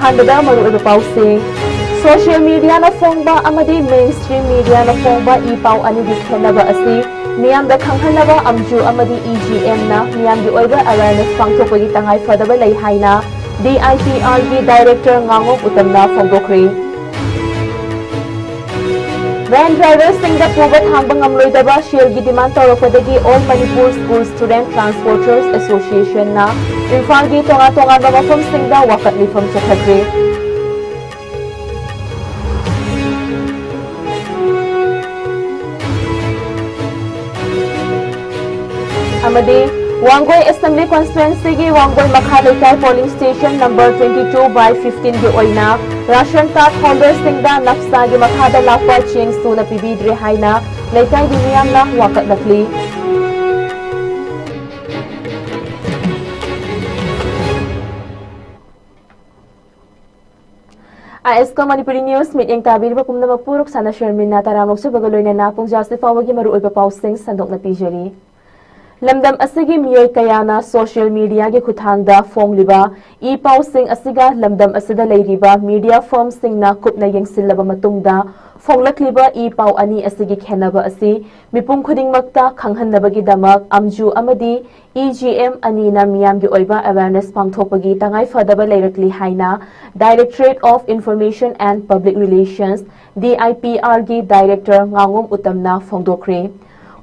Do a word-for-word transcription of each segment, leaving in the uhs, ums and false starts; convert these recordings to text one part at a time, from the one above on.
ꯑꯍꯥꯟꯕꯗ ꯃꯔꯨꯑꯣꯏꯕ ꯄꯥꯎꯁꯤꯡ꯫ Social mediaꯅ ꯐꯣꯡꯕ ꯑꯃꯗꯤ mainstream mediaꯅ ꯐꯣꯡꯕ ꯏ ꯄꯥꯎ ꯑꯅꯤꯒꯤ ꯈꯦꯠꯅꯕ ꯑꯁꯤ ꯃꯤꯌꯥꯝꯗ ꯈꯪꯍꯟꯅꯕ ꯑꯝꯖꯨ ꯑꯃꯗꯤ EGMꯅ ꯃꯤꯌꯥꯝꯒꯤ ꯑꯣꯏꯕ awareness ꯄꯥꯡꯊꯣꯛꯄꯒꯤ ꯇꯉꯥꯏ ꯐꯗꯕ ꯂꯩ ꯍꯥꯏꯅ DIPRꯒꯤ director ꯉꯥꯉꯣꯝ ꯎꯇꯝꯅ ꯐꯣꯡꯗꯣꯛꯈ꯭ꯔꯦ꯫ Van driverꯁꯤꯡꯗ ꯄꯨꯕ ꯊꯥꯡꯕ ꯉꯝꯂꯣꯏꯗꯕ ꯁꯦꯜꯒꯤ demand ꯇꯧꯔꯛꯄꯗꯒꯤ All Manipur School Student Transporters Associationꯅ ꯏꯝꯐꯥꯜꯒꯤ ꯇꯣꯉꯥꯟ ꯇꯣꯉꯥꯟꯕ ꯃꯐꯝꯁꯤꯡꯗ ꯋꯥꯀꯠ ꯃꯤꯐꯝ ꯆꯠꯊꯈ꯭ꯔꯦ꯫ ꯑꯃꯗꯤ ꯋꯥꯡꯒꯣꯏ Assembly Constituencyꯒꯤ ꯋꯥꯡꯒꯣꯏ ꯃꯈꯥ ꯂꯩꯀꯥꯏ polling station number twenty two by fifteenꯒꯤ ꯑꯣꯏꯅ ration card holderꯁꯤꯡꯗ ꯅꯞꯁꯥꯒꯤ ꯃꯈꯥꯗ ꯂꯥꯛꯄ ꯆꯦꯡ ꯁꯨꯅ ꯄꯤꯕꯤꯗ꯭ꯔꯦ ꯍꯥꯏꯅ ꯂꯩꯀꯥꯏꯒꯤ ꯃꯤꯌꯥꯝꯅ ꯋꯥꯀꯠꯂꯛꯂꯤ꯫ ISCO Manipuri News ꯃꯤꯠꯌꯦꯡ ꯇꯥꯕꯤꯔꯤꯕ ꯄꯨꯝꯅꯃꯛꯄꯨ ꯔꯨꯛꯁꯥꯅ ꯁꯔꯃꯤꯅꯥ ꯇꯔꯥꯃꯨꯛ ꯁꯨꯕꯒ ꯂꯣꯏꯅꯅ ꯄꯨꯡꯖꯥꯁꯤ ꯐꯥꯎꯕꯒꯤ ꯃꯔꯨꯑꯣꯏꯕ ꯄꯥꯎꯁꯤꯡ ꯁꯟꯗꯣꯛꯅ ꯄꯤꯖꯔꯤ꯫ ꯂꯝꯗꯝ ꯑꯁꯤꯒꯤ ꯃꯤꯑꯣꯏ ꯀꯌꯥꯅ social mediaꯒꯤ ꯈꯨꯠꯊꯥꯡꯗ ꯐꯣꯡꯂꯤꯕ ꯏ ꯄꯥꯎꯁꯤꯡ ꯑꯁꯤꯒ ꯂꯝꯗꯝ ꯑꯁꯤꯗ ꯂꯩꯔꯤꯕ media firmꯁꯤꯡꯅ ꯀꯨꯞꯅ ꯌꯦꯡꯁꯤꯜꯂꯕ ꯃꯇꯨꯡꯗ ꯐꯣꯡꯂꯛꯂꯤꯕ ꯏ ꯄꯥꯎ ꯑꯅꯤ ꯑꯁꯤꯒꯤ ꯈꯦꯟꯅꯕ ꯑꯁꯤ ꯃꯤꯄꯨꯝ ꯈꯨꯗꯤꯡꯃꯛꯇ ꯈꯪꯍꯟꯅꯕꯒꯤꯗꯃꯛ ꯑꯝꯖꯨ ꯑꯃꯗꯤ EGM ꯑꯅꯤꯅ ꯃꯤꯌꯥꯝꯒꯤ ꯑꯣꯏꯕ awareness ꯄꯥꯡꯊꯣꯛꯄꯒꯤ ꯇꯉꯥꯏ ꯐꯗꯕ ꯂꯩꯔꯛꯂꯤ ꯍꯥꯏꯅ Directorate of Information and Public Relations, DIPRꯒꯤ director ꯉꯥꯉꯣꯝ ꯎꯇꯝꯅ ꯐꯣꯡꯗꯣꯛꯈ꯭ꯔꯦ꯫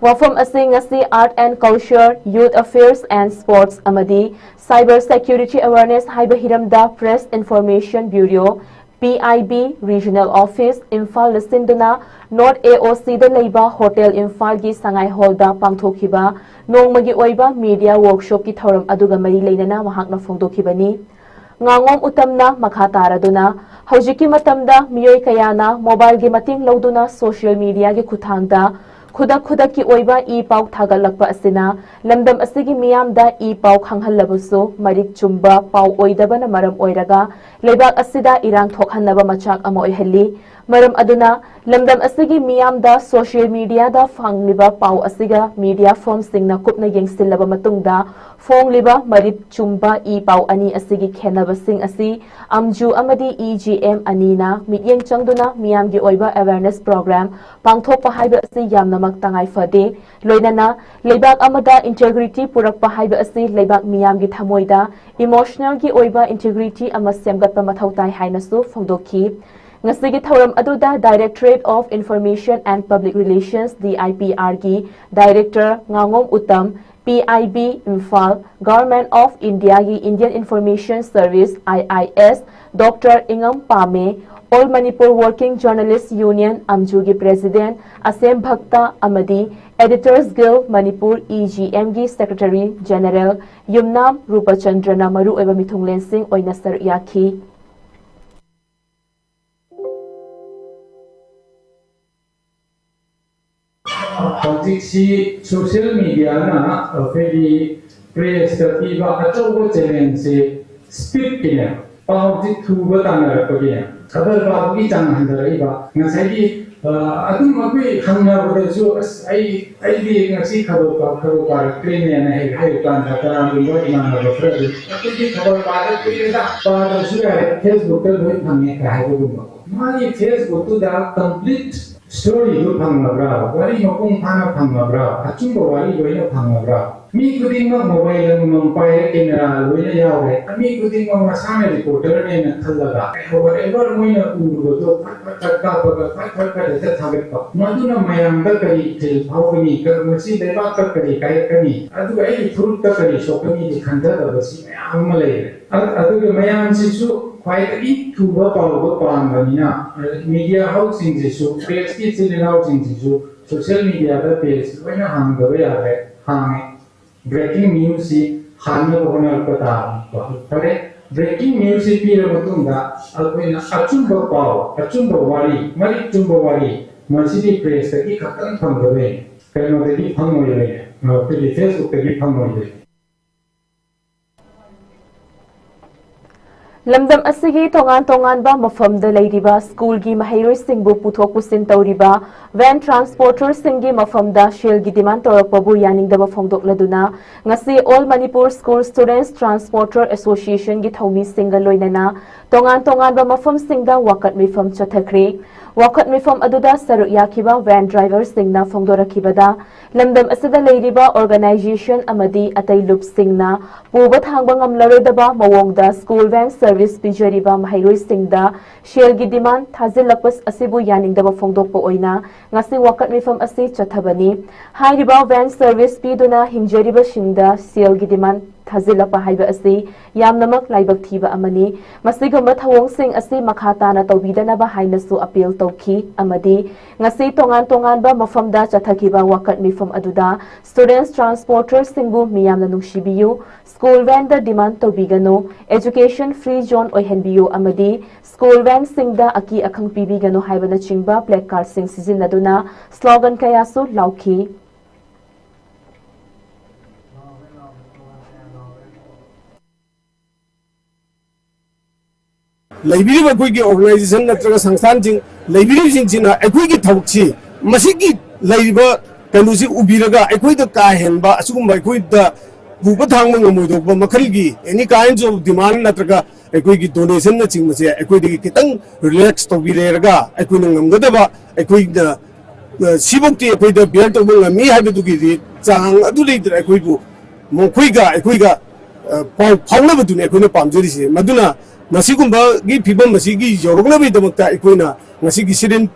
ꯋꯥꯐꯝ ꯑꯁꯤ ꯉꯁꯤ Art and Culture, Youth Affairs and Sports ꯑꯃꯗꯤ Cyber Security Awareness ꯍꯥꯏꯕ ꯍꯤꯔꯝꯗ Press Information Bureau, PIB Regional Office, ꯏꯝꯐꯥꯜꯅ ꯁꯤꯟꯗꯨꯅ North AOCꯗ ꯂꯩꯕ Hotel ꯏꯝꯐꯥꯜꯒꯤ ꯁꯉꯥꯏ ꯍꯣꯜꯗ ꯄꯥꯡꯊꯣꯛꯈꯤꯕ ꯅꯣꯡꯃꯒꯤ ꯑꯣꯏꯕ media workshopꯀꯤ ꯊꯧꯔꯝ ꯑꯗꯨꯒ ꯃꯔꯤ ꯂꯩꯅꯅ ꯃꯍꯥꯛꯅ ꯐꯣꯡꯗꯣꯛꯈꯤꯕꯅꯤ꯫ ꯉꯥꯉꯣꯝ ꯎꯇꯝꯅ ꯃꯈꯥ ꯇꯥꯔꯗꯨꯅ, ꯍꯧꯖꯤꯛꯀꯤ ꯃꯇꯝꯗ ꯃꯤꯑꯣꯏ ꯀꯌꯥꯅ mobileꯒꯤ ꯃꯇꯦꯡ ꯂꯧꯗꯨꯅ social mediaꯒꯤ ꯈꯨꯠꯊꯥꯡꯗ ꯈꯨꯗꯛ ꯈꯨꯗꯛꯀꯤ ꯑꯣꯏꯕ ꯏ ꯄꯥꯎ ꯊꯥꯒꯠꯂꯛꯄ ꯑꯁꯤꯅ ꯂꯝꯗꯝ ꯑꯁꯤꯒꯤ ꯃꯤꯌꯥꯝꯗ ꯏ ꯄꯥꯎ ꯈꯪꯍꯜꯂꯕꯁꯨ ꯃꯔꯤꯛ ꯆꯨꯝꯕ ꯄꯥꯎ ꯑꯣꯏꯗꯕꯅ ꯃꯔꯝ ꯑꯣꯏꯔꯒ ꯂꯩꯕꯥꯛ ꯑꯁꯤꯗ ꯏꯔꯥꯡ ꯊꯣꯛꯍꯟꯅꯕ ꯃꯆꯥꯛ ꯑꯃ ꯑꯣꯏꯍꯜꯂꯤ꯫ ꯃꯔꯝ ꯑꯗꯨꯅ ꯂꯝꯗꯝ ꯑꯁꯤꯒꯤ ꯃꯤꯌꯥꯝꯗ social mediaꯗ ꯐꯪꯂꯤꯕ ꯄꯥꯎ ꯑꯁꯤꯒ media firmꯁꯤꯡꯅ ꯀꯨꯞꯅ ꯌꯦꯡꯁꯤꯜꯂꯕ ꯃꯇꯨꯡꯗ ꯐꯣꯡꯂꯤꯕ ꯃꯔꯤꯛ ꯆꯨꯝꯕ ꯏ ꯄꯥꯎ ꯑꯅꯤ ꯑꯁꯤꯒꯤ ꯈꯦꯠꯅꯕꯁꯤꯡ ꯑꯁꯤ ꯑꯝꯖꯨ ꯑꯃꯗꯤ E G M ꯑꯅꯤꯅ ꯃꯤꯠꯌꯦꯡ ꯆꯪꯗꯨꯅ ꯃꯤꯌꯥꯝꯒꯤ ꯑꯣꯏꯕ awareness program ꯄꯥꯡꯊꯣꯛꯄ ꯍꯥꯏꯕ ꯑꯁꯤ ꯌꯥꯝꯅꯃꯛ ꯇꯉꯥꯏ ꯐꯗꯦ꯫ ꯂꯣꯏꯅꯅ ꯂꯩꯕꯥꯛ ꯑꯃꯗ integrity ꯄꯨꯔꯛꯄ ꯍꯥꯏꯕ ꯑꯁꯤ ꯂꯩꯕꯥꯛ ꯃꯤꯌꯥꯝꯒꯤ ꯊꯃꯣꯏꯗ emotionalꯒꯤ ꯑꯣꯏꯕ integrity ꯑꯃ ꯁꯦꯝꯒꯠꯄ ꯃꯊꯧ ꯇꯥꯏ ꯍꯥꯏꯅꯁꯨ ꯐꯣꯡꯗꯣꯛꯈꯤ꯫ ꯉꯁꯤꯒꯤ ꯊꯧꯔꯝ ꯑꯗꯨꯗ Directorate of Information and Public Relations, D I P Rꯒꯤ Director ꯉꯥꯉꯣꯝ Uttam, P I B Imphal, Government of Indiaꯒꯤ Indian Information Service, I I S, Doctor ꯏꯉꯝ ꯄꯥꯃꯦ, All Manipur Working Journalist Union, ꯑꯝꯖꯨꯒꯤ President ꯑꯁꯦꯝ ꯚꯛꯇ ꯑꯃꯗꯤ Editors Guild Manipur, E G Mꯒꯤ Secretary General ꯌꯨꯝꯅꯥꯝ ꯔꯨꯄꯆꯟꯗ꯭ꯔꯅ ꯃꯔꯨꯑꯣꯏꯕ ꯃꯤꯊꯨꯡꯂꯦꯟꯁꯤꯡ ꯑꯣꯏꯅ ꯁꯔꯨꯛ ꯌꯥꯈꯤ꯫ ꯍꯧꯖꯤꯛꯁꯤ social mediaꯅ ꯑꯩꯈꯣꯏꯒꯤ pressꯇ ꯄꯤꯕ ꯑꯆꯧꯕ challengeꯁꯦ speedꯀꯤꯅꯦ, ꯄꯥꯎꯁꯤ ꯊꯨꯕ ꯇꯥꯟꯅꯔꯛꯄꯒꯤꯅꯦ, ꯈꯕꯔ ꯄꯥꯕꯒꯤ ꯆꯥꯡ ꯍꯟꯊꯔꯛꯏꯕ꯫ ꯉꯁꯥꯏꯒꯤ, ꯑ, ꯑꯗꯨꯝ ꯑꯩꯈꯣꯏ ꯍꯪꯅꯕꯗꯁꯨ, "ꯑꯁ, ꯑꯩ, ꯑꯩꯗꯤ ꯉꯁꯤ ꯈꯕꯔ ꯄꯥ-, ꯈꯕꯔ ꯄꯥꯔꯛꯇ꯭ꯔꯦꯅꯦꯅ" ꯍꯦꯛ ꯍꯥꯏꯕ ꯀꯥꯟꯗ ꯀꯅꯥꯒꯨꯝꯕ ꯏꯃꯥꯟꯅꯕ ꯈꯔꯗꯤ, "ꯑꯩꯈꯣꯏꯗꯤ ꯈꯕꯔ ꯄꯥꯔꯛꯇ꯭ꯔꯦꯗ, ꯄꯥꯗ꯭ꯔꯁꯨ ꯌꯥꯔꯦ, Facebookꯇ ꯂꯣꯏ ꯐꯪꯉꯦ" ꯀꯥꯏ ꯍꯥꯏꯕꯒꯨꯝꯕ꯫ ꯃꯥꯒꯤ Facebookꯇꯨꯗ complete storyꯗꯨ ꯐꯪꯉꯕ꯭ꯔꯥ? ꯋꯥꯔꯤ ꯃꯄꯨꯡ ꯐꯥꯅ ꯐꯪꯉꯕ꯭ꯔꯥ? ꯑꯆꯨꯝꯕ ꯋꯥꯔꯤ ꯂꯣꯏꯅ ꯐꯪꯉꯕ꯭ꯔꯥ? ꯃꯤ ꯈꯨꯗꯤꯡꯃꯛ mobile ꯑꯃꯃꯝ ꯄꯥꯏꯔꯦ, camera ꯂꯣꯏꯅ ꯌꯥꯎꯔꯦ꯫ ꯃꯤ ꯈꯨꯗꯤꯡꯃꯛ ꯃꯁꯥꯅ reporterꯅꯦꯅ ꯈꯜꯂꯒ, whatever ꯃꯣꯏꯅ ꯎꯔꯨꯕꯗꯣ ꯐꯠ ꯐꯠ ꯐꯠ ꯀꯥꯞꯄꯒ ꯐꯠ ꯐꯠ ꯐꯠ ꯍꯦꯛꯇ ꯊꯥꯒꯠꯄ꯫ ꯃꯗꯨꯅ ꯃꯌꯥꯝꯗ ꯀꯔꯤ ꯏꯊꯤꯜ ꯐꯥꯎꯒꯅꯤ? ꯀ-, ꯃꯁꯤ ꯂꯩꯕꯥꯛꯇ ꯀꯔꯤ ꯀꯥꯏꯔꯛꯀꯅꯤ? ꯑꯗꯨꯒ ꯑꯩꯒꯤ ꯐꯨꯔꯨꯞꯇ ꯀꯔꯤ ꯁꯣꯛꯀꯅꯤꯗꯤ ꯈꯟꯊꯗꯕꯁꯤ ꯃꯌꯥꯝ ꯑꯃ ꯂꯩꯔꯦ꯫ ꯑ-, ꯑꯗꯨꯒ ꯃꯌꯥꯝꯁꯤꯁꯨ ꯈ꯭ꯋꯥꯏꯗꯒꯤ ꯊꯨꯕ ꯄꯥꯎꯗꯣ ꯄꯥꯝꯕꯅꯤꯅ, media houseꯁꯤꯡꯁꯤꯁꯨ, pressꯀꯤ ꯏꯆꯤꯜ ꯏꯅꯥꯎꯁꯤꯡꯁꯤꯁꯨ social mediaꯗ page ꯂꯣꯏꯅ ꯍꯥꯡꯗꯕ ꯌꯥꯗ꯭ꯔꯦ, ꯍꯥꯡꯉꯦ꯫ Breaking newsꯁꯤ ꯍꯥꯡꯅꯕ ꯍꯣꯠꯅꯔꯛꯄ ꯇꯥꯕꯅꯤꯀꯣ꯫ ꯐꯔꯦ, breaking newsꯁꯤ ꯄꯤꯔ ꯃꯇꯨꯡꯗ ꯑꯩꯈꯣꯏꯅ ꯑꯆꯨꯝꯕ ꯄꯥꯎ, ꯑꯆꯨꯝꯕ ꯋꯥꯔꯤ, ꯃꯔꯤꯛ ꯆꯨꯝꯕ ꯋꯥꯔꯤ, ꯃꯁꯤꯗꯤ pressꯇꯒꯤ ꯈꯛꯇꯪ ꯐꯪꯒꯗꯣꯏꯅꯤ, ꯀꯩꯅꯣꯗꯒꯤ ꯐꯪꯉꯣꯏꯗꯣꯏꯅꯤ, ꯑꯩꯈꯣꯏꯒꯤ Facebookꯇꯒꯤ ꯐꯪꯉꯣꯏꯗꯣꯏꯅꯤ꯫ ꯂꯝꯗꯝ ꯑꯁꯤꯒꯤ ꯇꯣꯉꯥꯟ ꯇꯣꯉꯥꯟꯕ ꯃꯐꯝꯗ ꯂꯩꯔꯤꯕ ꯁ꯭ꯀꯨꯜꯒꯤ ꯃꯍꯩꯔꯣꯏꯁꯤꯡꯕꯨ ꯄꯨꯊꯣꯛ ꯄꯨꯁꯤꯟ ꯇꯧꯔꯤꯕ ꯚꯦꯟ ꯇ꯭ꯔꯥꯟꯁꯄꯣꯔꯇꯔꯁꯤꯡꯒꯤ ꯃꯐꯝꯗ ꯁꯦꯜꯒꯤ ꯗꯤꯃꯥꯟ ꯇꯧꯔꯛꯄꯕꯨ ꯌꯥꯅꯤꯡꯗꯕ ꯐꯣꯡꯗꯣꯛꯂꯗꯨꯅ ꯉꯁꯤ All Manipur School Students Transporter Associationꯒꯤ ꯊꯧꯃꯤꯁꯤꯡꯒ ꯂꯣꯏꯅꯅ ꯇꯣꯉꯥꯟ ꯇꯣꯉꯥꯟꯕ ꯃꯐꯝꯁꯤꯡꯗ ꯋꯥꯀꯠ ꯃꯤꯐꯝ ꯆꯠꯊꯈ꯭ꯔꯦ꯫ ꯋꯥꯀꯠ ꯃꯤꯐꯝ ꯑꯗꯨꯗ ꯁꯔꯨꯛ ꯌꯥꯈꯤꯕ ꯚꯦꯟ ꯗ꯭ꯔꯥꯏꯚꯔꯁꯤꯡꯅ ꯐꯣꯡꯗꯣꯔꯛꯈꯤꯕꯗ, ꯂꯝꯗꯝ ꯑꯁꯤꯗ ꯂꯩꯔꯤꯕ ꯑꯣꯔꯒꯅꯥꯏꯖꯦꯁꯟ ꯑꯃꯗꯤ ꯑꯇꯩ ꯂꯨꯞꯁꯤꯡꯅ ꯄꯨꯕ ꯊꯥꯡꯕ ꯉꯝꯂꯔꯣꯏꯗꯕ ꯃꯑꯣꯡꯗ ꯁ꯭ꯀꯨꯜ ꯚꯦꯟ ꯁꯔꯚꯤꯁ ꯄꯤꯖꯔꯤꯕ ꯃꯍꯩꯔꯣꯏꯁꯤꯡꯗ ꯁꯦꯜꯒꯤ ꯗꯤꯃꯥꯟ ꯊꯥꯖꯤꯜꯂꯛꯄ ꯑꯁꯤꯕꯨ ꯌꯥꯅꯤꯡꯗꯕ ꯐꯣꯡꯗꯣꯛꯄ ꯑꯣꯏꯅ ꯉꯁꯤ ꯋꯥꯀꯠ ꯃꯤꯐꯝ ꯑꯁꯤ ꯆꯠꯊꯕꯅꯤ꯫ ꯍꯥꯏꯔꯤꯕ ꯚꯦꯟ ꯁꯔꯚꯤꯁ ꯄꯤꯗꯨꯅ ꯍꯤꯡꯖꯔꯤꯕꯁꯤꯡꯗ ꯁꯦꯜꯒꯤ ꯗꯤꯃꯥꯟ ꯊꯥꯖꯤꯜꯂꯛꯄ ꯍꯥꯏꯕ ꯑꯁꯤ ꯌꯥꯝꯅꯃꯛ ꯂꯥꯏꯕꯛ ꯊꯤꯕ ꯑꯃꯅꯤ꯫ ꯃꯁꯤꯒꯨꯝꯕ ꯊꯧꯑꯣꯡꯁꯤꯡ ꯑꯁꯤ ꯃꯈꯥ ꯇꯥꯅ ꯇꯧꯕꯤꯗꯅꯕ ꯍꯥꯏꯅꯁꯨ ꯑꯄꯤꯜ ꯇꯧꯈꯤ ꯑꯃꯗꯤ ꯉꯁꯤ ꯇꯣꯉꯥꯟ ꯇꯣꯉꯥꯟꯕ ꯃꯐꯝꯗ ꯆꯠꯊꯈꯤꯕ ꯋꯥꯀꯠ ꯃꯤꯐꯝ ꯑꯗꯨꯗ ꯁ꯭ꯇꯨꯗꯦꯟꯠꯁ ꯇ꯭ꯔꯥꯟꯁꯄꯣꯔꯇꯔꯁꯤꯡꯕꯨ ꯃꯤꯌꯥꯝꯅ ꯅꯨꯡꯁꯤꯕꯤꯌꯨ, ꯁ꯭ꯀꯨꯜ ꯚꯦꯟꯗ ꯗꯤꯃꯥꯟ ꯇꯧꯕꯤꯒꯅꯨ, ꯑꯦꯖꯨꯀꯦꯁꯟ ꯐ꯭ꯔꯤ ꯖꯣꯟ ꯑꯣꯏꯍꯟꯕꯤꯌꯨ ꯑꯃꯗꯤ ꯁ꯭ꯀꯨꯜ ꯚꯦꯟꯁꯤꯡꯗ ꯑꯀꯤ ꯑꯈꯪ ꯄꯤꯕꯤꯒꯅꯨ ꯍꯥꯏꯕꯅꯆꯤꯡꯕ ꯄ꯭ꯂꯦꯛ ꯀꯥꯔꯗꯁꯤꯡ ꯁꯤꯖꯤꯟꯅꯗꯨꯅ ꯁ꯭ꯂꯣꯒꯟ ꯀꯌꯥꯁꯨ ꯂꯥꯎꯈꯤ꯫ ꯂꯩꯕꯤꯔꯤꯕ ꯑꯩꯈꯣꯏꯒꯤ ꯑꯣꯔꯒꯅꯥꯏꯖꯦꯁꯟ ꯅꯠꯇ꯭ꯔꯒ ꯁꯪꯁꯊꯥꯟꯁꯤꯡ ꯂꯩꯕꯤꯔꯤꯕꯁꯤꯡꯁꯤꯅ ꯑꯩꯈꯣꯏꯒꯤ ꯊꯕꯛꯁꯤ ꯃꯁꯤꯒꯤ ꯂꯩꯔꯤꯕ ꯀꯩꯅꯣꯁꯤ ꯎꯕꯤꯔꯒ ꯑꯩꯈꯣꯏꯗ ꯀꯥ ꯍꯦꯟꯕ ꯑꯁꯤꯒꯨꯝꯕ ꯑꯩꯈꯣꯏꯗ ꯄꯨꯕ ꯊꯥꯡꯕ ꯉꯝꯃꯣꯏꯗꯧꯕ ꯃꯈꯜꯒꯤ any kinds of demand ꯅꯠꯇ꯭ꯔꯒ ꯑꯩꯈꯣꯏꯒꯤ ꯗꯣꯅꯦꯁꯟꯅꯆꯤꯡꯕꯁꯦ ꯑꯩꯈꯣꯏꯗꯒꯤ ꯈꯤꯇꯪ ꯔꯤꯂꯦꯛꯁ ꯇꯧꯕꯤꯔꯦꯔꯒ ꯑꯩꯈꯣꯏꯅ ꯉꯝꯒꯗꯕ ꯑꯩꯈꯣꯏꯅ ꯁꯤꯐꯧꯇꯤ ꯑꯩꯈꯣꯏꯗ ꯕꯤꯌꯔ ꯇꯧꯕ ꯉꯝꯃꯤ ꯍꯥꯏꯕꯗꯨꯒꯤꯗꯤ ꯆꯥꯡ ꯑꯗꯨ ꯂꯩꯇꯅ ꯑꯩꯈꯣꯏꯕꯨ ꯃꯈꯣꯏꯒ ꯑꯩꯈꯣꯏꯒ ꯄꯥꯎ ꯐꯥꯎꯅꯕꯗꯨꯅꯤ ꯑꯩꯈꯣꯏꯅ ꯄꯥꯝꯖꯔꯤꯁꯦ꯫ ꯃꯗꯨꯅ ꯃꯁꯤꯒꯨꯝꯕꯒꯤ ꯐꯤꯕꯝ ꯑꯁꯤꯒꯤ ꯌꯧꯔꯛꯅꯕꯒꯤꯗꯃꯛꯇ ꯑꯩꯈꯣꯏꯅ ꯉꯁꯤꯒꯤ ꯁꯤꯔꯤꯟ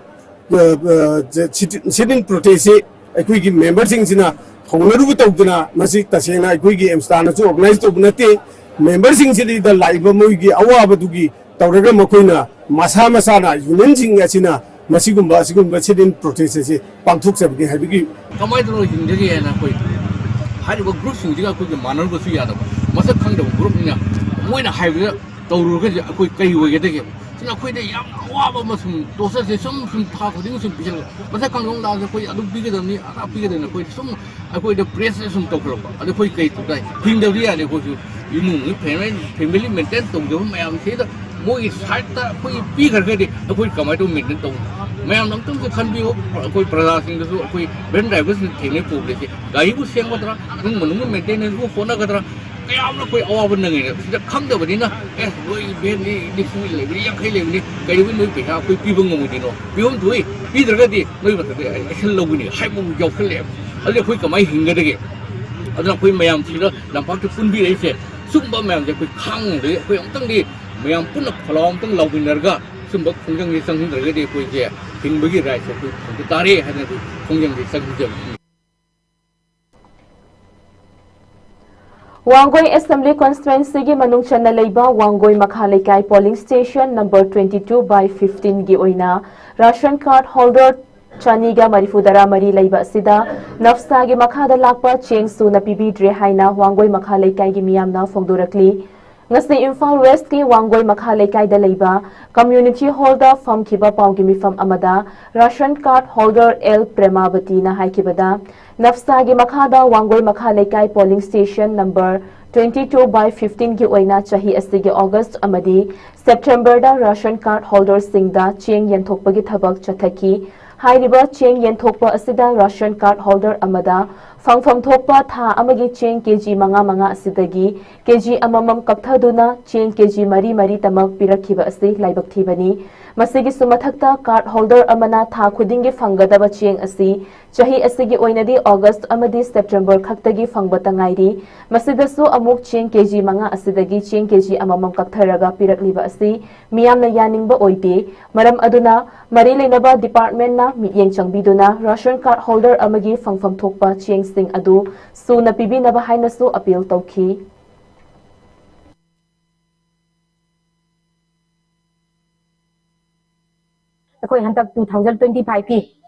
ꯁꯤꯔꯤꯟ ꯄ꯭ꯔꯣꯇꯦꯁꯁꯤ ꯑꯩꯈꯣꯏꯒꯤ ꯃꯦꯝꯕꯔꯁꯤꯡꯁꯤꯅ ꯍꯧꯅꯔꯨꯕ ꯇꯧꯗꯅ ꯃꯁꯤ ꯇꯁꯦꯡꯅ ꯑꯩꯈꯣꯏꯒꯤ ꯑꯦꯝꯁꯇꯥꯅꯁꯨ ꯑꯣꯔꯒꯅꯥꯏꯖ ꯇꯧꯕ ꯅꯠꯇꯦ꯫ ꯃꯦꯝꯕꯔꯁꯤꯡꯁꯤꯗ ꯂꯥꯛꯏꯕ ꯃꯣꯏꯒꯤ ꯑꯋꯥꯕꯗꯨꯒꯤ ꯇꯧꯔꯒ ꯃꯈꯣꯏꯅ ꯃꯁꯥ ꯃꯁꯥꯅ ꯌꯨꯅꯤꯌꯟꯁꯤꯡ ꯑꯁꯤꯅ ꯃꯁꯤꯒꯨꯝꯕ ꯑꯁꯤꯒꯨꯝꯕ ꯁꯤꯔꯤꯟ ꯄ꯭ꯔꯣꯇꯦꯁ ꯑꯁꯤ ꯄꯥꯡꯊꯣꯛꯆꯕꯅꯤ ꯍꯥꯏꯕꯒꯤ ꯀꯃꯥꯏꯅ ꯇꯧꯔꯒ ꯍꯤꯡꯗꯒꯦ ꯍꯥꯏꯅ ꯑꯩꯈꯣꯏ ꯍꯥꯏꯔꯤꯕ ꯒ꯭ꯔꯨꯞꯁꯤꯡꯁꯤꯒ ꯑꯩꯈꯣꯏꯒꯤ ꯃꯥꯟꯅꯔꯨꯕꯁꯨ ꯌꯥꯗꯕ, ꯃꯁꯛ ꯈꯪꯗꯕ ꯒ꯭ꯔꯨꯞꯅꯤꯅ ꯃꯣꯏꯅ ꯍꯥꯏꯕꯗ ꯇꯧꯔꯨꯔꯒꯗꯤ ꯑꯩꯈꯣꯏ ꯀꯔꯤ ꯑꯣꯏꯒꯗꯒꯦ? ꯑꯩꯈꯣꯏꯗ ꯌꯥꯝ ꯑꯋꯥꯕ ꯑꯃꯁꯨꯡ ꯇꯣꯔꯆꯔꯁꯦ ꯁꯨꯝ ꯁꯨꯝ ꯊꯥ ꯈꯨꯗꯤꯡ ꯁꯨꯝ ꯄꯤꯁꯜꯂꯛꯄ꯫ ꯃꯊꯛ ꯈꯪꯗꯣꯡ ꯂꯥꯛꯑꯁꯨ ꯑꯩꯈꯣꯏ ꯑꯗꯨ ꯄꯤꯒꯗꯕꯅꯤ, ꯑꯗꯥ ꯄꯤꯒꯗꯕꯅꯤ, ꯑꯩꯈꯣꯏꯗ ꯁꯨꯝ ꯑꯩꯈꯣꯏꯗ ꯄ꯭ꯔꯦꯁꯔ ꯁꯨꯝ ꯇꯧꯈꯠꯂꯛꯄ꯫ ꯑꯗꯨ ꯑꯩꯈꯣꯏ ꯀꯩ ꯇꯧ ꯇꯥꯏ? ꯍꯤꯡꯗꯕꯗꯤ ꯌꯥꯗꯦ꯫ ꯑꯩꯈꯣꯏꯁꯨ ꯏꯃꯨꯡꯒꯤ ꯐꯦꯃꯤꯂꯤ, ꯐꯦꯃꯤꯂꯤ ꯃꯦꯟꯇꯦꯟ ꯇꯧꯖꯕ ꯃꯌꯥꯝꯁꯤꯗ ꯃꯣꯏꯒꯤ ꯁꯥꯏꯠꯇ ꯑꯩꯈꯣꯏ ꯄꯤꯈ꯭ꯔꯒꯗꯤ ꯑꯩꯈꯣꯏ ꯀꯃꯥꯏꯅ ꯇꯧ ꯃꯦꯟꯇꯦꯟ ꯇꯧꯅꯤ? ꯃꯌꯥꯝꯅ ꯑꯝꯇꯪꯁꯨ ꯈꯟꯕꯤꯌꯨ꯫ ꯑꯩꯈꯣꯏ ꯄ꯭ꯔꯖꯥꯁꯤꯡꯗꯁꯨ, ꯑꯩꯈꯣꯏ ꯚꯦꯟ ꯗ꯭ꯔꯥꯏꯚꯔꯁꯤꯡꯅ ꯊꯦꯡꯅꯩ ꯄ꯭ꯔꯣꯕ꯭ꯂꯦꯝꯁꯦ, ꯒꯥꯔꯤꯕꯨ ꯁꯦꯝꯒꯗ꯭ꯔꯥ, ꯏꯃꯨꯡ ꯃꯅꯨꯡꯒꯤ ꯃꯦꯟꯇꯦꯅꯦꯟꯁꯄꯨ ꯍꯣꯠꯅꯒꯗ꯭ꯔꯥ, ꯀꯌꯥꯝꯅ ꯑꯩꯈꯣꯏ ꯑꯋꯥꯕ ꯅꯪꯉꯦꯅ ꯁꯤꯗ ꯈꯪꯗꯕꯅꯤꯅ, ꯑꯦ, ꯅꯣꯏ ꯚꯦꯟꯗꯤ ꯅꯤꯐꯨ ꯂꯩꯕꯅꯤ, ꯌꯥꯡꯈꯩ ꯂꯩꯕꯅꯤ, ꯀꯩꯗꯧꯕꯩ ꯅꯣꯏ ꯄꯩꯁꯥ ꯑꯩꯈꯣꯏ ꯄꯤꯕ ꯉꯝꯃꯣꯏꯗꯣꯏꯅꯣ? ꯄꯤꯐꯝ ꯊꯣꯛꯏ, ꯄꯤꯗ꯭ꯔꯒꯗꯤ ꯅꯣꯏ ꯃꯊꯛꯇ ꯑꯦꯛꯁꯟ ꯂꯧꯒꯅꯤ ꯍꯥꯏꯕ ꯌꯥꯎꯁꯜꯂꯛꯑꯦꯕ꯫ ꯑꯗꯨꯗꯤ ꯑꯩꯈꯣꯏ ꯀꯃꯥꯏꯅ ꯍꯤꯡꯒꯗꯒꯦ? ꯑꯗꯨꯅ ꯑꯩꯈꯣꯏ ꯃꯌꯥꯝꯁꯤꯗ ꯂꯝꯄꯥꯛꯇ ꯄꯨꯟꯕꯤꯔꯛꯏꯁꯦ, ꯁꯨꯝꯕ ꯃꯌꯥꯝꯁꯦ ꯑꯩꯈꯣꯏ ꯈꯥꯡꯉꯗꯤ, ꯑꯩꯈꯣꯏ ꯑꯃꯨꯛꯇꯪꯗꯤ ꯃꯌꯥꯝ ꯄꯨꯟꯅ ꯈꯣꯜꯂꯥꯎ ꯑꯃꯨꯛꯇꯪ ꯂꯥꯎꯃꯤꯟꯅꯔꯒ ꯁꯨꯝꯕ ꯈꯣꯡꯖꯪꯁꯦ ꯆꯪꯁꯤꯟꯗ꯭ꯔꯒꯗꯤ ꯑꯩꯈꯣꯏꯁꯦ ꯍꯤꯡꯕꯒꯤ ꯔꯥꯏꯠꯁꯦ ꯑꯩꯈꯣꯏ ꯐꯪꯕ ꯇꯥꯔꯦ ꯍꯥꯏꯅ ꯑꯩꯈꯣꯏ ꯈꯣꯡꯖꯪꯁꯦ ꯆꯪꯁꯤꯟꯖꯕꯅꯤ꯫ ꯋꯥꯡꯒꯣꯏ ꯑꯦꯁꯦꯝꯕ꯭ꯂꯤ ꯀꯣꯟꯁꯇꯤꯇ꯭ꯋꯦꯟꯁꯤꯒꯤ ꯃꯅꯨꯡ ꯆꯟꯅ ꯂꯩꯕ ꯋꯥꯡꯒꯣꯏ ꯃꯈꯥ ꯂꯩꯀꯥꯏ polling station number twenty two by fifteen ꯒꯤ ꯑꯣꯏꯅ ꯔꯥꯁꯟ ꯀꯥꯔꯗ ꯍꯣꯜꯗꯔ ꯆꯅꯤꯒ ꯃꯔꯤꯐꯨꯇꯔꯥ ꯃꯔꯤ ꯂꯩꯕ ꯑꯁꯤꯗ ꯅꯐꯁꯥꯒꯤ ꯃꯈꯥꯗ ꯂꯥꯛꯄ ꯆꯦꯡ ꯁꯨꯅ ꯄꯤꯕꯤꯗ꯭ꯔꯦ ꯍꯥꯏꯅ ꯋꯥꯡꯒꯣꯏ ꯃꯈꯥ ꯂꯩꯀꯥꯏꯒꯤ ꯃꯤꯌꯥꯝꯅ ꯐꯣꯡꯗꯣꯔꯛꯂꯤ꯫ ꯉꯁꯤ ꯏꯝꯐꯥꯜ ꯋꯦꯁ꯭ꯠꯀꯤ ꯋꯥꯡꯒꯣꯏ ꯃꯈꯥ ꯂꯩꯀꯥꯏꯗ ꯂꯩꯕ ꯀꯝꯃ꯭ꯌꯨꯅꯤꯇꯤ ꯍꯣꯜꯗ ꯐꯝꯈꯤꯕ ꯄꯥꯎꯒꯤ ꯃꯤꯐꯝ ꯑꯃꯗ ꯔꯥꯁꯟ ꯀꯥꯔꯗ ꯍꯣꯜꯗꯔ ꯑꯦꯜ ꯄ꯭ꯔꯦꯃꯥꯕꯇꯤꯅ ꯍꯥꯏꯈꯤꯕꯗ, ꯅꯐꯁꯥꯒꯤ ꯃꯈꯥꯗ ꯋꯥꯡꯒꯣꯏ ꯃꯈꯥ ꯂꯩꯀꯥꯏ polling station number twenty two by fifteen ꯒꯤ ꯑꯣꯏꯅ ꯆꯍꯤ ꯑꯁꯤꯒꯤ ꯑꯣꯒꯁ꯭ꯠ ꯑꯃꯗꯤ ꯁꯦꯞꯇꯦꯝꯕꯔꯗ ꯔꯥꯁꯟ ꯀꯥꯔꯗ ꯍꯣꯜꯗꯔꯁꯤꯡꯗ ꯆꯦꯡ ꯌꯦꯟꯊꯣꯛꯄꯒꯤ ꯊꯕꯛ ꯆꯠꯊꯈꯤ꯫ ꯍꯥꯏꯔꯤꯕ ꯆꯦꯡ ꯌꯦꯟꯊꯣꯛꯄ ꯑꯁꯤꯗ ꯔꯥꯁꯟ ꯀꯥꯔꯗ ꯍꯣꯜꯗꯔ ꯑꯃꯗ ꯐꯪꯐꯝ ꯊꯣꯛꯄ ꯊꯥ ꯑꯃꯒꯤ ꯆꯦꯡ ꯀꯦꯖꯤ ꯃꯉꯥ ꯃꯉꯥ ꯑꯁꯤꯗꯒꯤ ꯀꯦꯖꯤ ꯑꯃꯃꯝ ꯀꯛꯊꯗꯨꯅ ꯆꯦꯡ ꯀꯦꯖꯤ ꯃꯔꯤ ꯃꯔꯤ ꯇꯃꯛ ꯄꯤꯔꯛꯈꯤꯕ ꯑꯁꯤ ꯂꯥꯏꯕꯛ ꯊꯤꯕꯅꯤ꯫ ꯃꯁꯤꯒꯤꯁꯨ ꯃꯊꯛꯇ, ꯀꯥꯔꯗ ꯍꯣꯜꯗꯔ ꯑꯃꯅ ꯊꯥ ꯈꯨꯗꯤꯡꯒꯤ ꯐꯪꯒꯗꯕ ꯆꯦꯡ ꯑꯁꯤ ꯆꯍꯤ ꯑꯁꯤꯒꯤ ꯑꯣꯏꯅꯗꯤ ꯑꯣꯒꯁ꯭ꯠ ꯑꯃꯗꯤ ꯁꯦꯞꯇꯦꯝꯕꯔ ꯈꯛꯇꯒꯤ ꯐꯪꯕꯇ ꯉꯥꯏꯔꯤ꯫ ꯃꯁꯤꯗꯁꯨ ꯑꯃꯨꯛ ꯆꯦꯡ ꯀꯦꯖꯤ ꯃꯉꯥ ꯑꯁꯤꯗꯒꯤ ꯆꯦꯡ ꯀꯦꯖꯤ ꯑꯃꯃꯝ ꯀꯛꯊꯔꯒ ꯄꯤꯔꯛꯂꯤꯕ ꯑꯁꯤ ꯃꯤꯌꯥꯝꯅ ꯌꯥꯅꯤꯡꯕ ꯑꯣꯏꯗꯦ꯫ ꯃꯔꯝ ꯑꯗꯨꯅ, ꯃꯔꯤ ꯂꯩꯅꯕ ꯗꯤꯄꯥꯔꯠꯃꯦꯟꯠꯅ ꯃꯤꯠꯌꯦꯡ ꯆꯪꯕꯤꯗꯨꯅ ꯔꯥꯁꯟ ꯀꯥꯔꯗ ꯍꯣꯜꯗꯔ ꯑꯃꯒꯤ ꯐꯪꯐꯝ ꯊꯣꯛꯄ ꯆꯦꯡꯁꯤꯡ ꯑꯗꯨ ꯁꯨꯅ ꯄꯤꯕꯤꯅꯕ ꯍꯥꯏꯅꯁꯨ ꯑꯄꯤꯜ ꯇꯧꯈꯤ꯫ ꯑꯩꯈꯣꯏ ꯍꯟꯗꯛ two thousand twenty five ꯀꯤ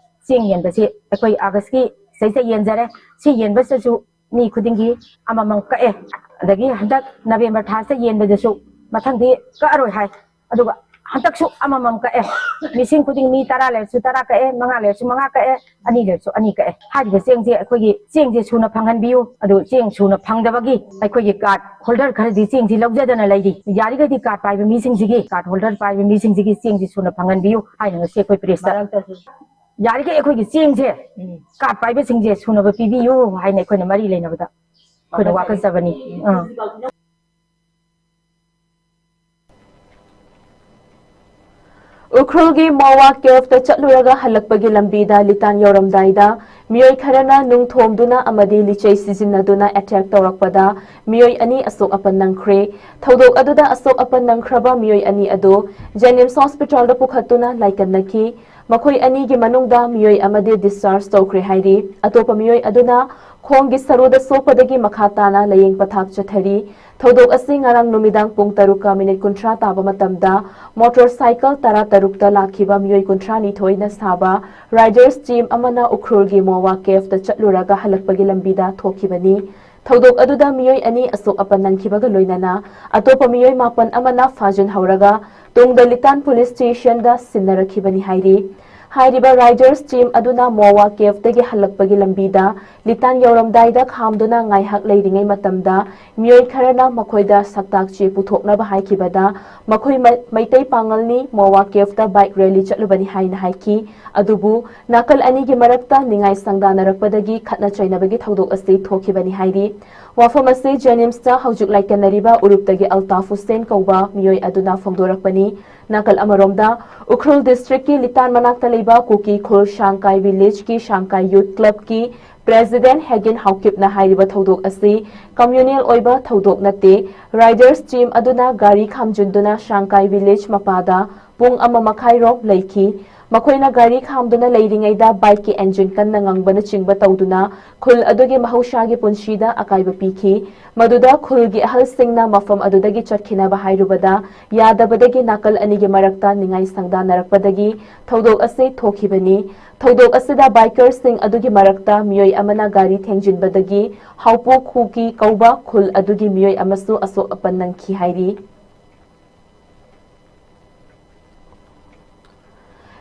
ꯆꯦꯡ ꯌꯦꯟꯕꯁꯤ ꯑꯩꯈꯣꯏ ꯑꯥꯒꯁ꯭ꯠꯀꯤ ꯁꯤꯗꯩꯁꯤꯗ ꯌꯦꯟꯖꯔꯦ꯫ ꯁꯤ ꯌꯦꯟꯕꯁꯤꯗꯁꯨ ꯃꯤ ꯈꯨꯗꯤꯡꯒꯤ ꯑꯃꯃꯝ ꯀꯛꯑꯦ꯫ ꯑꯗꯒꯤ ꯍꯟꯗꯛ ꯅꯕꯦꯝꯕꯔ ꯊꯥꯁꯤꯗ ꯌꯦꯟꯕꯗꯁꯨ ꯃꯊꯪꯗꯤ ꯀꯛꯑꯔꯣꯏ ꯍꯥꯏ꯫ ꯑꯗꯨꯒ ꯍꯟꯗꯛꯁꯨ ꯑꯃꯃꯝ ꯀꯛꯑꯦ꯫ ꯃꯤꯁꯤꯡ ꯈꯨꯗꯤꯡ ꯃꯤ ꯇꯔꯥ ꯂꯩꯔꯁꯨ ꯇꯔꯥ ꯀꯛꯑꯦ, ꯃꯉꯥ ꯂꯩꯔꯁꯨ ꯃꯉꯥ ꯀꯛꯑꯦ, ꯑꯅꯤ ꯂꯩꯔꯁꯨ ꯑꯅꯤ ꯀꯛꯑꯦ꯫ ꯍꯥꯏꯔꯤꯕ ꯆꯦꯡꯁꯦ ꯑꯩꯈꯣꯏꯒꯤ ꯆꯦꯡꯁꯦ ꯁꯨꯅ ꯐꯪꯍꯟꯕꯤꯌꯨ꯫ ꯑꯗꯨ ꯆꯦꯡ ꯁꯨꯅ ꯐꯪꯗꯕꯒꯤ ꯑꯩꯈꯣꯏꯒꯤ card holder ꯈꯔꯗꯤ ꯆꯦꯡꯁꯤ ꯂꯧꯖꯗꯅ ꯂꯩꯔꯤ꯫ ꯌꯥꯔꯤꯈꯩꯗꯤ card ꯄꯥꯏꯕ ꯃꯤꯁꯤꯡꯁꯤꯒꯤ, card holder ꯄꯥꯏꯕ ꯃꯤꯁꯤꯡꯁꯤꯒꯤ ꯆꯦꯡꯁꯤ ꯁꯨꯅ ꯐꯪꯍꯟꯕꯤꯌꯨ ꯍꯥꯏꯅ ꯉꯁꯤ ꯑꯩꯈꯣꯏ press ꯇ꯫ ꯌꯥꯔꯤꯈꯩ ꯑꯩꯈꯣꯏꯒꯤ ꯆꯦꯡꯁꯦ card ꯄꯥꯏꯕꯁꯤꯡꯁꯦ ꯁꯨꯅꯕ ꯄꯤꯕꯤꯌꯨ ꯍꯥꯏꯅ ꯑꯩꯈꯣꯏꯅ ꯃꯔꯤ ꯂꯩꯅꯕꯗ ꯑꯩꯈꯣꯏꯅ ꯋꯥꯀꯠꯆꯕꯅꯤ꯫ ꯑꯥ꯫ ꯎꯈ꯭ꯔꯨꯜꯒꯤ ꯃꯣꯋꯥ caveꯇ ꯆꯠꯂꯨꯔꯒ ꯍꯜꯂꯛꯄꯒꯤ ꯂꯝꯕꯤꯗ ꯂꯤꯇꯥꯟ ꯌꯧꯔꯝꯗꯥꯏꯗ ꯃꯤꯑꯣꯏ ꯈꯔꯅ ꯅꯨꯡ ꯊꯣꯝꯗꯨꯅ ꯑꯃꯗꯤ ꯂꯤꯆꯩ ꯁꯤꯖꯤꯟꯅꯗꯨꯅ attack ꯇꯧꯔꯛꯄꯗ ꯃꯤꯑꯣꯏ ꯑꯅꯤ ꯑꯁꯣꯛ ꯑꯄꯟ ꯅꯪꯈ꯭ꯔꯦ꯫ ꯊꯧꯗꯣꯛ ꯑꯗꯨꯗ ꯑꯁꯣꯛ ꯑꯄꯟ ꯅꯪꯈ꯭ꯔꯕ ꯃꯤꯑꯣꯏ ꯑꯅꯤ ꯑꯗꯨ JNIMS hospitalꯗ ꯄꯨꯈꯠꯇꯨꯅ ꯂꯥꯏꯀꯠꯅꯈꯤ꯫ ꯃꯈꯣꯏ ꯑꯅꯤꯒꯤ ꯃꯅꯨꯡꯗ ꯃꯤꯑꯣꯏ ꯑꯃꯗꯤ discharge ꯇꯧꯈ꯭ꯔꯦ ꯍꯥꯏꯔꯤ꯫ ꯑꯇꯣꯞꯄ ꯃꯤꯑꯣꯏ ꯑꯗꯨꯅ ꯈꯣꯡꯒꯤ ꯁꯔꯨꯗ ꯁꯣꯛꯄꯗꯒꯤ ꯃꯈꯥ ꯇꯥꯅ ꯂꯥꯌꯦꯡ ꯄꯊꯥꯞ ꯆꯠꯊꯔꯤ꯫ ꯊꯧꯗꯣꯛ ꯑꯁꯤ ꯉꯔꯥꯡ ꯅꯨꯃꯤꯗꯥꯡ ꯄꯨꯡ ꯇꯔꯨꯛꯀ ꯃꯤꯅꯤꯠ ꯀꯨꯟꯊ꯭ꯔꯥ ꯇꯥꯕ ꯃꯇꯝꯗ motorcycle ꯇꯔꯥ ꯇꯔꯨꯛꯇ ꯂꯥꯛꯈꯤꯕ ꯃꯤꯑꯣꯏ ꯀꯨꯟꯊ꯭ꯔꯥ ꯅꯤꯊꯣꯏꯅ ꯁꯥꯕ riders team ꯑꯃꯅ ꯎꯈ꯭ꯔꯨꯜꯒꯤ ꯃꯣꯋꯥ caveꯇ ꯆꯠꯂꯨꯔꯒ ꯍꯜꯂꯛꯄꯒꯤ ꯂꯝꯕꯤꯗ ꯊꯣꯛꯈꯤꯕꯅꯤ꯫ ꯊꯧꯗꯣꯛ ꯑꯗꯨꯗ ꯃꯤꯑꯣꯏ ꯑꯅꯤ ꯑꯁꯣꯛ ꯑꯄꯟ ꯅꯪꯈꯤꯕꯒ ꯂꯣꯏꯅꯅ ꯑꯇꯣꯞꯄ ꯃꯤꯑꯣꯏ ꯃꯥꯄꯟ ꯑꯃꯅ ꯐꯥꯖꯤꯟꯍꯧꯔꯒ ꯇꯨꯡꯗ ꯂꯤꯇꯥꯟ police stationꯗ ꯁꯤꯟꯅꯔꯛꯈꯤꯕꯅꯤ ꯍꯥꯏꯔꯤ꯫ ꯍꯥꯏꯔꯤꯕ riders team ꯑꯗꯨꯅ ꯃꯣꯋꯥ caveꯇꯒꯤ ꯍꯜꯂꯛꯄꯒꯤ ꯂꯝꯕꯤꯗ ꯂꯤꯇꯥꯟ ꯌꯧꯔꯝꯗꯥꯏꯗ ꯈꯥꯝꯗꯨꯅ ꯉꯥꯏꯍꯥꯛ ꯂꯩꯔꯤꯉꯩ ꯃꯇꯝꯗ ꯃꯤꯑꯣꯏ ꯈꯔꯅ ꯃꯈꯣꯏꯗ ꯁꯛꯇꯥꯛ ꯆꯦ ꯄꯨꯊꯣꯛꯅꯕ ꯍꯥꯏꯈꯤꯕꯗ ꯃꯈꯣꯏ ꯃ-, ꯃꯩꯇꯩ ꯄꯥꯉꯜꯅꯤ, ꯃꯣꯋꯥ caveꯇ bike rally ꯆꯠꯂꯨꯕꯅꯤ ꯍꯥꯏꯅ ꯍꯥꯏꯈꯤ꯫ ꯑꯗꯨꯕꯨ ꯅꯥꯀꯜ ꯑꯅꯤꯒꯤ ꯃꯔꯛꯇ ꯅꯤꯡꯉꯥꯏ ꯁꯪꯗꯥꯅꯔꯛꯄꯗꯒꯤ ꯈꯠꯅ ꯆꯩꯅꯕꯒꯤ ꯊꯧꯗꯣꯛ ꯑꯁꯤ ꯊꯣꯛꯈꯤꯕꯅꯤ ꯍꯥꯏꯔꯤ꯫ ꯋꯥꯐꯝ ꯑꯁꯤ JNIMSꯇ ꯍꯧꯖꯤꯛ ꯂꯥꯏꯀꯠꯅꯔꯤꯕ ꯎꯔꯨꯞꯇꯒꯤ ꯑꯜꯇꯥꯐ ꯍꯨꯁꯦꯟ ꯀꯧꯕ ꯃꯤꯑꯣꯏ ꯑꯗꯨꯅ ꯐꯣꯡꯗꯣꯔꯛꯄꯅꯤ꯫ ꯅꯥꯀꯜ ꯑꯃꯔꯣꯝꯗ, ꯎꯈ꯭ꯔꯨꯜ districtꯀꯤ ꯂꯤꯇꯥꯟ ꯃꯅꯥꯛꯇ ꯂꯩꯕ ꯀꯨꯀꯤ ꯈꯨꯜ ꯁꯥꯡꯀꯥꯏ villageꯀꯤ ꯁꯥꯡꯀꯥꯏ youth clubꯀꯤ president ꯍꯦꯒꯤꯟ ꯍꯥꯎꯀꯤꯞꯅ ꯍꯥꯏꯔꯤꯕ ꯊꯧꯗꯣꯛ ꯑꯁꯤ communal ꯑꯣꯏꯕ ꯊꯧꯗꯣꯛ ꯅꯠꯇꯦ꯫ Riders team ꯑꯗꯨꯅ ꯒꯥꯔꯤ ꯈꯥꯝꯖꯤꯟꯗꯨꯅ ꯁꯥꯡꯀꯥꯏ village ꯃꯄꯥꯗ ꯄꯨꯡ ꯑꯃ ꯃꯈꯥꯏꯔꯣꯝ ꯂꯩꯈꯤ꯫ ꯃꯈꯣꯏꯅ ꯒꯥꯔꯤ ꯈꯥꯝꯗꯨꯅ ꯂꯩꯔꯤꯉꯩꯗ bikeꯀꯤ engine ꯀꯟꯅ ꯉꯪꯕꯅꯆꯤꯡꯕ ꯇꯧꯗꯨꯅ ꯈꯨꯜ ꯑꯗꯨꯒꯤ ꯃꯍꯧꯁꯥꯒꯤ ꯄꯨꯟꯁꯤꯗ ꯑꯀꯥꯏꯕ ꯄꯤꯈꯤ꯫ ꯃꯗꯨꯗ ꯈꯨꯜꯒꯤ ꯑꯍꯜꯁꯤꯡꯅ ꯃꯐꯝ ꯑꯗꯨꯗꯒꯤ ꯆꯠꯈꯤꯅꯕ ꯍꯥꯏꯔꯨꯕꯗ ꯌꯥꯗꯕꯗꯒꯤ ꯅꯥꯀꯜ ꯑꯅꯤꯒꯤ ꯃꯔꯛꯇ ꯅꯤꯡꯉꯥꯏ ꯁꯪꯗꯥꯅꯔꯛꯄꯗꯒꯤ ꯊꯧꯗꯣꯛ ꯑꯁꯤ ꯊꯣꯛꯈꯤꯕꯅꯤ꯫ ꯊꯧꯗꯣꯛ ꯑꯁꯤꯗ bikersꯁꯤꯡ ꯑꯗꯨꯒꯤ ꯃꯔꯛꯇ ꯃꯤꯑꯣꯏ ꯑꯃꯅ ꯒꯥꯔꯤ ꯊꯦꯡꯖꯤꯟꯕꯗꯒꯤ ꯍꯥꯎꯄꯣ ꯈꯨꯀꯤ ꯀꯧꯕ ꯈꯨꯜ ꯑꯗꯨꯒꯤ ꯃꯤꯑꯣꯏ ꯑꯃꯁꯨ ꯑꯁꯣꯛ ꯑꯄꯟ ꯅꯪꯈꯤ ꯍꯥꯏꯔꯤ꯫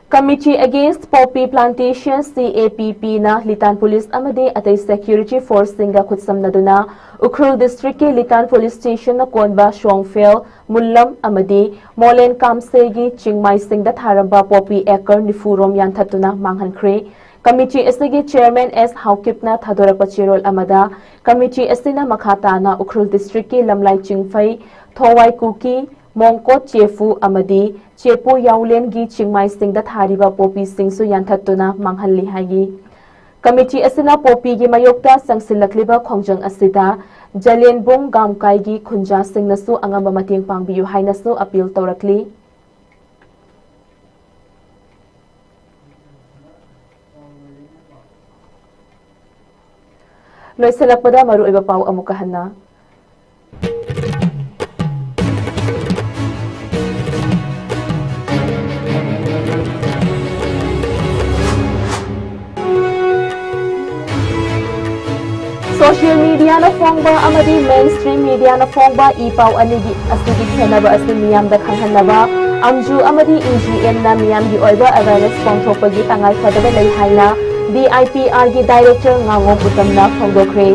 Committee Against Poppy Plantation, C A P P, ꯅ ꯂꯤꯇꯥꯟ ꯄꯨꯂꯤꯁ ꯑꯃꯗꯤ ꯑꯇꯩ ꯁꯦꯀ꯭ꯌꯨꯔꯤꯇꯤ ꯐꯣꯔꯁꯁꯤꯡꯒ ꯈꯨꯠꯁꯝꯅꯗꯨꯅ ꯎꯈ꯭ꯔꯨꯜ ꯗꯤꯁꯇ꯭ꯔꯤꯛꯀꯤ ꯂꯤꯇꯥꯟ ꯄꯨꯂꯤꯁ ꯁ꯭ꯇꯦꯁꯟꯅ ꯀꯣꯟꯕ ꯁꯣꯡꯐꯦꯜ, ꯃꯨꯜꯂꯝ ꯑꯃꯗꯤ ꯃꯣꯂꯦꯟ ꯀꯥꯝꯁꯦꯒꯤ ꯆꯤꯡꯃꯥꯏꯁꯤꯡꯗ ꯊꯥꯔꯝꯕ ꯄꯣꯄꯤ ꯑꯦꯀꯔ ꯅꯤꯐꯨ ꯔꯣꯝ ꯌꯥꯟꯊꯠꯇꯨꯅ ꯃꯥꯡꯍꯟꯈ꯭ꯔꯦ꯫ ꯀꯃꯤꯇꯤ ꯑꯁꯤꯒꯤ ꯆꯤꯌꯔꯃꯦꯟ ꯑꯦꯁ ꯍꯥꯎꯀꯤꯞꯅ ꯊꯥꯗꯣꯔꯛꯄ ꯆꯦꯔꯣꯜ ꯑꯃꯗ, ꯀꯃꯤꯇꯤ ꯑꯁꯤꯅ ꯃꯈꯥ ꯇꯥꯅ ꯎꯈ꯭ꯔꯨꯜ ꯗꯤꯁꯇ꯭ꯔꯤꯛꯀꯤ ꯂꯝꯂꯥꯏ ꯆꯤꯡꯐꯩ, ꯊꯣꯋꯥꯏ ꯀꯨꯀꯤ, ꯃꯣꯡꯀꯣꯠ ꯆꯦꯐꯨ ꯑꯃꯗꯤ ꯆꯦꯄꯨ ꯌꯥꯎꯂꯦꯟꯒꯤ ꯆꯤꯡꯃꯥꯏꯁꯤꯡꯗ ꯊꯥꯔꯤꯕ ꯄꯣꯄꯤꯁꯤꯡꯁꯨ ꯌꯥꯟꯊꯠꯇꯨꯅ ꯃꯥꯡꯍꯜꯂꯤ ꯍꯥꯏꯔꯤ꯫ ꯀꯃꯤꯇꯤ ꯑꯁꯤꯅ ꯄꯣꯄꯤꯒꯤ ꯃꯥꯌꯣꯛꯇ ꯆꯪꯁꯤꯜꯂꯛꯂꯤꯕ ꯈꯣꯡꯖꯪ ꯑꯁꯤꯗ ꯖꯂꯦꯟꯕꯨꯡ ꯒꯥꯝꯀꯥꯏꯒꯤ ꯈꯨꯟꯖꯥꯁꯤꯡꯅꯁꯨ ꯑꯉꯝꯕ ꯃꯇꯦꯡ ꯄꯥꯡꯕꯤꯌꯨ ꯍꯥꯏꯅꯁꯨ ꯑꯄꯤꯜ ꯇꯧꯔꯛꯂꯤ꯫ ꯂꯣꯏꯁꯤꯜꯂꯛꯄꯗ ꯃꯔꯨꯑꯣꯏꯕ ꯄꯥꯎ ꯑꯃꯨꯛꯀ ꯍꯟꯅ꯫ ꯁꯣꯁꯤꯌꯦꯜ ꯃꯤꯗꯤꯌꯥꯅ ꯐꯣꯡꯕ ꯑꯃꯗꯤ ꯃꯦꯟ ꯁ꯭ꯇ꯭ꯔꯤꯝ ꯃꯤꯗꯤꯌꯥꯅ ꯐꯣꯡꯕ ꯏ ꯄꯥꯎ ꯑꯅꯤꯒꯤ ꯑꯁꯤꯒꯤ ꯈꯦꯠꯅꯕ ꯑꯁꯤ ꯃꯤꯌꯥꯝꯗ ꯈꯪꯍꯟꯅꯕ ꯑꯝꯖꯨ ꯑꯃꯗꯤ ꯏ ꯖꯤ ꯑꯦꯝꯅ ꯃꯤꯌꯥꯝꯒꯤ ꯑꯣꯏꯕ ꯑꯦꯋꯦꯔꯅꯦꯁ ꯄꯥꯡꯊꯣꯛꯄꯒꯤ ꯇꯉꯥꯏ ꯐꯗꯕ ꯂꯩ ꯍꯥꯏꯅ D I P ꯑꯥꯔꯒꯤ director ꯉꯥꯉꯣꯝ ꯎꯇꯝꯅ ꯐꯣꯡꯗꯣꯛꯈ꯭ꯔꯦ꯫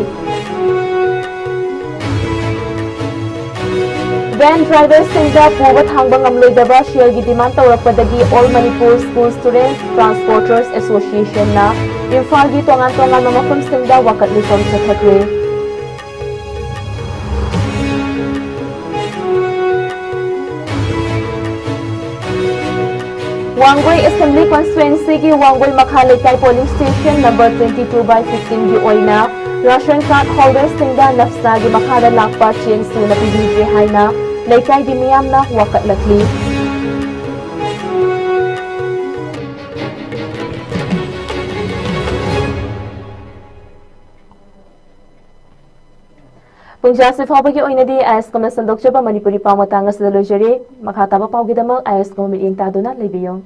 Van ꯗ꯭ꯔꯥꯏꯚꯔꯁꯤꯡꯗ ꯄꯨꯕ ꯊꯥꯡꯕ ꯉꯝꯂꯣꯏꯗꯕ ꯁꯦꯜꯒꯤ ꯗꯤꯃꯥꯟ ꯇꯧꯔꯛꯄꯗꯒꯤ All Manipur School Students Transporters Associationꯅ ꯏꯝꯐꯥꯜꯒꯤ ꯇꯣꯉꯥꯟ ꯇꯣꯉꯥꯟꯕ ꯃꯐꯝꯁꯤꯡꯗ ꯋꯥꯀꯠ ꯃꯤꯐꯝ ꯆꯠꯊꯈ꯭ꯔꯦ꯫ ꯋꯥꯡꯒꯣꯏ Assembly Constituencyꯒꯤ ꯋꯥꯡꯒꯣꯏ ꯃꯈꯥ ꯂꯩꯀꯥꯏ polling station number twenty two by fifteenꯒꯤ ꯑꯣꯏꯅ ration card holderꯁꯤꯡꯗ ꯅꯞꯁꯥꯒꯤ ꯃꯈꯥꯗ ꯂꯥꯛꯄ ꯆꯦꯡ ꯁꯨꯅ ꯄꯤꯕꯤꯗ꯭ꯔꯦ ꯍꯥꯏꯅ ꯂꯩꯀꯥꯏꯒꯤ ꯃꯤꯌꯥꯝꯅ ꯋꯥꯀꯠꯂꯛꯂꯤ꯫ ꯄꯨꯡꯖꯥꯁꯤ ꯐꯥꯎꯕꯒꯤ ꯑꯣꯏꯅꯗꯤ ꯑꯥꯏ ꯑꯦꯁ ꯀꯣꯝꯅ ꯁꯟꯗꯣꯛꯆꯕ ꯃꯅꯤꯄꯨꯔꯤ ꯄꯥꯎ ꯃꯇꯥꯡ ꯑꯁꯤꯗ ꯂꯣꯏꯖꯔꯦ꯫ ꯃꯈꯥ ꯇꯥꯕ ꯄꯥꯎꯒꯤꯗꯃꯛ ꯑꯥꯏ ꯑꯦꯁ ꯀꯣꯝ ꯃꯤꯠꯌꯦꯡ ꯇꯥꯗꯨꯅ ꯂꯩꯕꯤꯌꯨ꯫